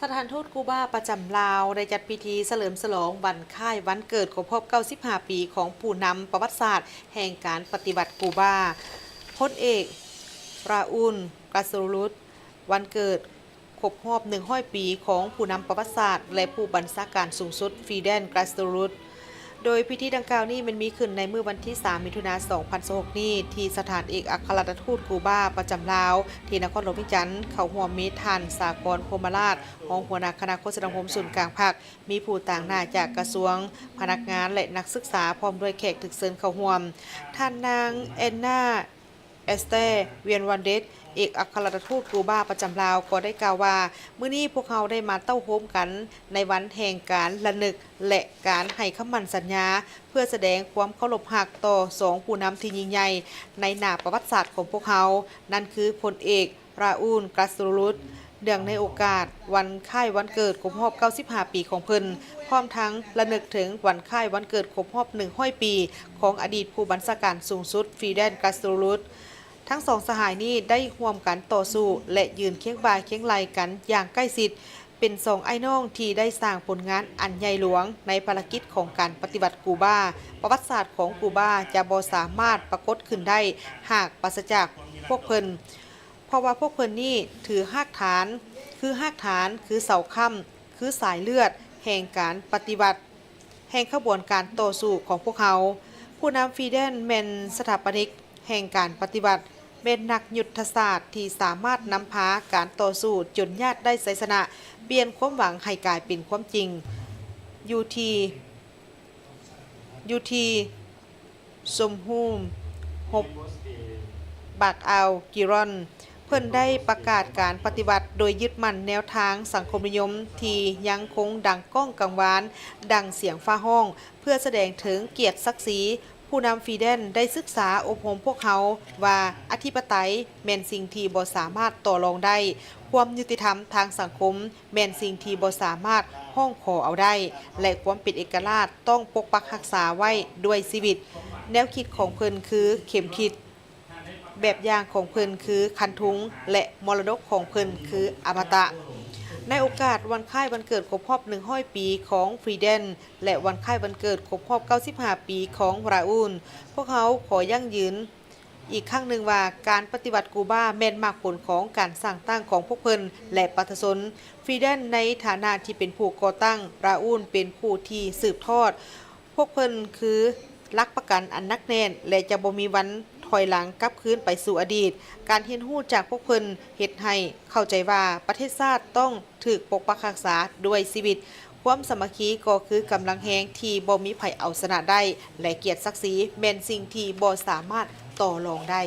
ສະຖານທູດກູບາປະຈຳລາວ ໄດ້ຈັດພິທີສະເຫຼີມສະຫຼອງວັນຄ້າຍວັນເກີດຄົບຮອບເກົ້າສິບຫ້າປີຂອງຜູ້ນຳປະຫວັດສາດແຫ່ງການປະຕິວັດກູບາ ພົນເອກ ຣາອູນ ກາສໂຕຣຸດ, ວັນເກີດຄົບຮອບໜຶ່ງຮ້ອຍປີຂອງຜູ້ນຳປະຫວັດສາດ ແລະ ຜູ້ບັນຊາການສູງສຸດ ຟຣີແດນ ກາສໂຕຣຸດ. ໂດຍພິທີດັ່ງກ່າວນີ້ແມ່ນມີຂຶ້ນໃນມື້ວັນທີສາມ ມິຖຸນາ ສອງພັນຊາວຫົກນີ້ ທີ່ສະຖານເອກອັກຄະລັດຖະທູດກູບາປະຈຳລາວ ທີ່ນະຄອນຫຼວງວຽງຈັນ, ເຂົ້າຮ່ວມມີທ່ານ ສາຄອນ ພົມມະລາດ, ຮອງຫົວໜ້າຄະນະໂຄສະນາອົບຮົມສູນກາງພັກ, ມີຜູ້ຕາງໜ້າຈາກກະຊວງ, ພະນັກງານ ແລະ ນັກສຶກສາ, ພ້ອມດ້ວຍແຂກຖືກເຊີນເຂົ້າຮ່ວມ. ທ່ານນາງ ແອນນາ ແອສແຕ ວຽນວັນເດັດ, ເອກອັກຄະລັດຖະທູດກູບາປະຈຳລາວ ກໍໄດ້ກ່າວວ່າ, ມື້ນີ້ພວກເຮົາໄດ້ມາເຕົ້າໂຮມກັນໃນວັນແຫ່ງການລະນຶກ ແລະ ການໃຫ້ຄຳໝັ້ນສັນຍາ ເພື່ອສະແດງຄວາມເຄົາລົບຮັກຕໍ່ສອງຜູ້ນຳທີ່ຍິ່ງໃຫຍ່ໃນໜ້າປະຫວັດສາດຂອງພວກເຮົາ, ນັ້ນຄືພົນເອກ ຣາອູນ ກາສໂຕຣຸດ. ເນື່ອງໃນໂອກາດວັນຄ້າຍວັນເກີດຄົບຮອບເກົ້າສິບຫ້າປີຂອງເພິ່ນ, ພ້ອມທັງລະນຶກເຖິງວັນຄ້າຍວັນເກີດຄົບຮອບໜຶ່ງຮ້ອຍປີຂອງອະດີດຜູ້ບັນຊາການສູງສຸດ ຟຣີແດນ ກາສໂຕຣຸດ. ທັງສອງສະຫາຍນີ້ໄດ້ຮ່ວມກັນຕໍ່ສູ້ ແລະ ຢືນຄຽງບ່າຄຽງໄຫຼ່ກັນຢ່າງໃກ້ຊິດ, ເປັນສອງອ້າຍນ້ອງທີ່ໄດ້ສ້າງຜົນງານອັນໃຫຍ່ຫຼວງໃນພາລະກິດຂອງການປະຕິວັດກູບາ. ປະຫວັດສາດຂອງກູບາຈະບໍ່ສາມາດປາກົດຂຶ້ນໄດ້ຫາກປາສະຈາກພວກເພິ່ນ, ເພາະວ່າພວກເພິ່ນນີ້ຖືຮາກຖານ, ຄືຮາກຖານ, ຄືເສົາຄ້ຳ, ຄືສາຍເລືອດແຫ່ງການປະຕິວັດ, ແຫ່ງຂະບວນການຕໍ່ສູ້ຂອງພວກເຮົາ. ຜູ້ນຳຟຣີແດນແມ່ນສະຖາປະນິກແຫ່ງການປະຕິວັດ, ແມ່ນນັກຍຸດທະສາດທີ່ສາມາດນຳພາການຕໍ່ສູ້ຈົນຍາດໄດ້ໄຊຊະນະ, ປ່ຽນຄວາມຫວັງໃຫ້ກາຍເປັນຄວາມຈິງ. ຢູ່ທີ່ ຢູ່ທີ່ ຊົມໂຮມຮົບ ບາກອາວ ກິຣອນ, ເພິ່ນໄດ້ປະກາດການປະຕິວັດໂດຍຍຶດໝັ້ນແນວທາງສັງຄົມນິຍົມທີ່ຍັງຄົງດັງກ້ອງກັງວານ ດັ່ງສຽງຟ້າຮ້ອງ, ເພື່ອສະແດງເຖິງກຽດສັກສີ. ຜູ້ນຳຟຣີແດນໄດ້ສຶກສາອົບຮົມພວກເຮົາວ່າ ອະທິປະໄຕແມ່ນສິ່ງທີ່ບໍ່ສາມາດຕໍ່ລອງໄດ້, ຄວາມຍຸຕິທຳທາງສັງຄົມ ແມ່ນສິ່ງທີ່ບໍ່ສາມາດຮ້ອງຂໍເອົາໄດ້ ແລະ ຄວາມເປັນເອກະລາດຕ້ອງປົກປັກຮັກສາໄວ້ດ້ວຍຊີວິດ. ແນວຄິດຂອງເພິ່ນຄືເຂັມທິດ, ແບບຢ່າງຂອງເພິ່ນຄືຄັນທຸງ ແລະ ມໍລະດົກຂອງເພິ່ນຄືອະມະຕະ. ໃນໂອກາດວັນຄ້າຍວັນເກີດຄົບຮອບໜຶ່ງຮ້ອຍປີຂອງຟຣີແດນ ແລະ ວັນຄ້າຍວັນເກີດຄົບຮອບເກົ້າສິບຫ້າປີຂອງຣາອູນ, ພວກເຮົາຂໍຢັ້ງຢືນ ອີກຄັ້ງໜຶ່ງວ່າ ການປະຕິວັດກູບາແມ່ນໝາກຜົນຂອງການສ້າງຕັ້ງຂອງພວກເພິ່ນ ແລະ ປະຊາຊົນ. ຟຣີແດນໃນຖານະທີ່ເປັນຜູ້ກໍ່ຕັ້ງ, ຣາອູນເປັນຜູ້ທີ່ສືບທອດ. ພວກເພິ່ນຄືຫຼັກປະກັນອັນໜັກແໜ້ນ ແລະ ຈະບໍ່ມີວັນຖອຍຫຼັງກັບຄືນໄປສູ່ອະດີດ. ການຮຽນຮູ້ຈາກພວກເພິ່ນເຮັດໃຫ້ເຂົ້າໃຈວ່າ ປະເທດຊາດຕ້ອງຖືກປົກປັກຮັກສາດ້ວຍຊີວິດ. ຄວາມສາມັກຄີກໍຄືກຳລັງແຮງທີ່ບໍ່ມີໃຜເອົາຊະນະໄດ້ ແລະ ກຽດສັກສີແມ່ນສິ່ງທີ່ບໍ່ສາມາດຕໍ່ລອງໄດ້.